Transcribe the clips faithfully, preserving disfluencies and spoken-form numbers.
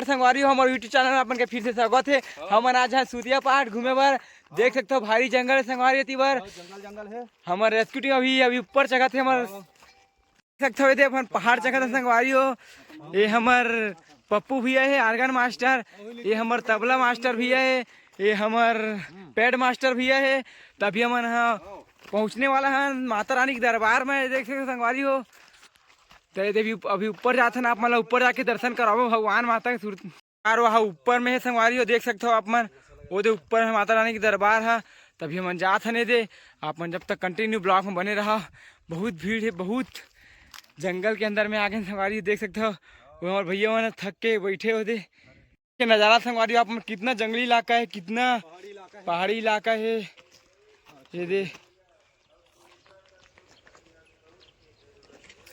संगवारी हो, हमर YouTube चैनल में अपन के फिर से स्वागत हे। हमन आज हैं सुतिया पहाड़ घूमे बर। देख सकथो, भारी जंगल हे संगवारी हो, एती बर। जंगल, जंगल हे। हमर रेस्क्यू टीम अभी, अभी ऊपर चघत हे हमर। देख सकथो, एदे अपन पहाड़ चघत हे संगवारी हो। ये हमर पप्पू भैया हे, ऑर्गन मास्टर। ये हमर तबला मास्टर भैया हे। ये हमर पैड मास्टर भैया हे। त अभी हमन ह पहुँचने वाला हन माता रानी के दरबार में। देख सकथो संगवारी हो, त एदे अभी, अभी ऊपर जाथन, आप मन ला ऊपर जाके दर्शन कराबो भगवान माता के सूरत। यार, वहाँ ऊपर में हे संगवारी हो, देख सकथो आप मन, ओदे ऊपर में माता रानी के दरबार ह। त अभी हमन जात हन एदे, आप मन जब तक कंटिन्यू ब्लॉग में बने रहा। बहुत भीड़ हे, बहुत जंगल के अंदर में आ गए संगवारी, देख सकथो। वो हमर भैया मन थक के बैठे ओदे। के नज़ारा संगवारी हो, आप मन, कितना जंगली इलाका हे, कितना पहाड़ी इलाका हे। एदे,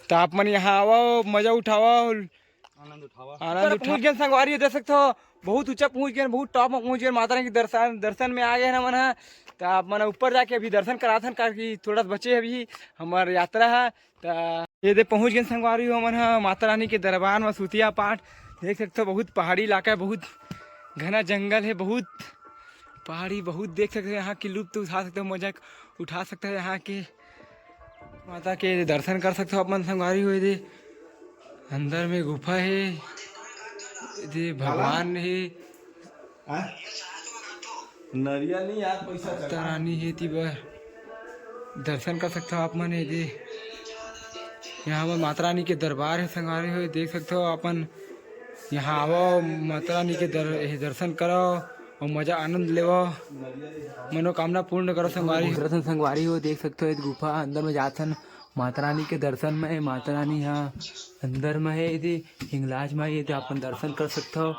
त आप मन यहाँ आवो, मजा उठाओ। आनंद उठावा। आनंद ऊपर उठा। पहुँच गए संगवारी हो, देख सकथो, बहुत ऊंचा पहुँच गए, बहुत टॉप में पहुँच गए, माता रानी के दर्शन, दर्शन में आ गए हमन ह। त आप मन ऊपर जाके अभी दर्शन कराथन, काकि थोड़ा सा बचे अभी हमर यात्रा ह। त एदे पहुँच गए संगवारी हो हमन ह माता रानी के दरबार में सुतिया पहाड़। देख सकथो, बहुत पहाड़ी इलाका हे, बहुत घना जंगल हे, बहुत पहाड़ी, बहुत देख सकथो, यहाँ के लुत्फ उठा सकथो, मजा उठा सकथो यहाँ के। माता के दर्शन कर सकथो अपन संगवारी हो। एदे अंदर में गुफा हे, एदे भगवान हे। हाँ? नरिया नहीं यार, पैसा माता रानी हे, एती बर दर्शन कर सकथो आप मन। एदे यहाँ पर माता रानी के दरबार हे संगवारी हो, देख सकथो अपन। यहाँ आवो, माता रानी के दर-, दर्शन करो और मजा आनंद लेवो, मनोकामना पूर्ण करो संगवारी हो। संगवारी हो, देख सकथो, एदे गुफा अंदर में जाथन। माता रानी के दर्शन में हे, माता रानी ह अंदर में हे, एदे हिंगलाज में हे, एदे अपन दर्शन कर सकथो।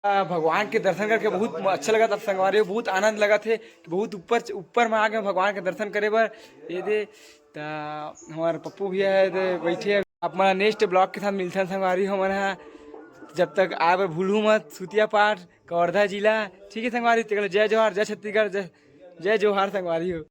आ, भगवान के दर्शन करके बहुत अच्छा लगत हे संगवारी हो, बहुत आनंद लगत हे कि बहुत ऊपर, ऊपर में आ गए भगवान के दर्शन करे बर। एदे त हमर पप्पू भैया हे, एदे बैठे हे। आप मन नेक्स्ट ब्लॉग के साथ मिलथन संगवारी हो हमन ह। जब तक आए बर भूलू मत, सुतिया पाठ, कवर्धा जिला, ठीक है संगवारी। तेकर जय जोहार, जय छत्तीसगढ़, जय, जय जोहार संगवारी हो।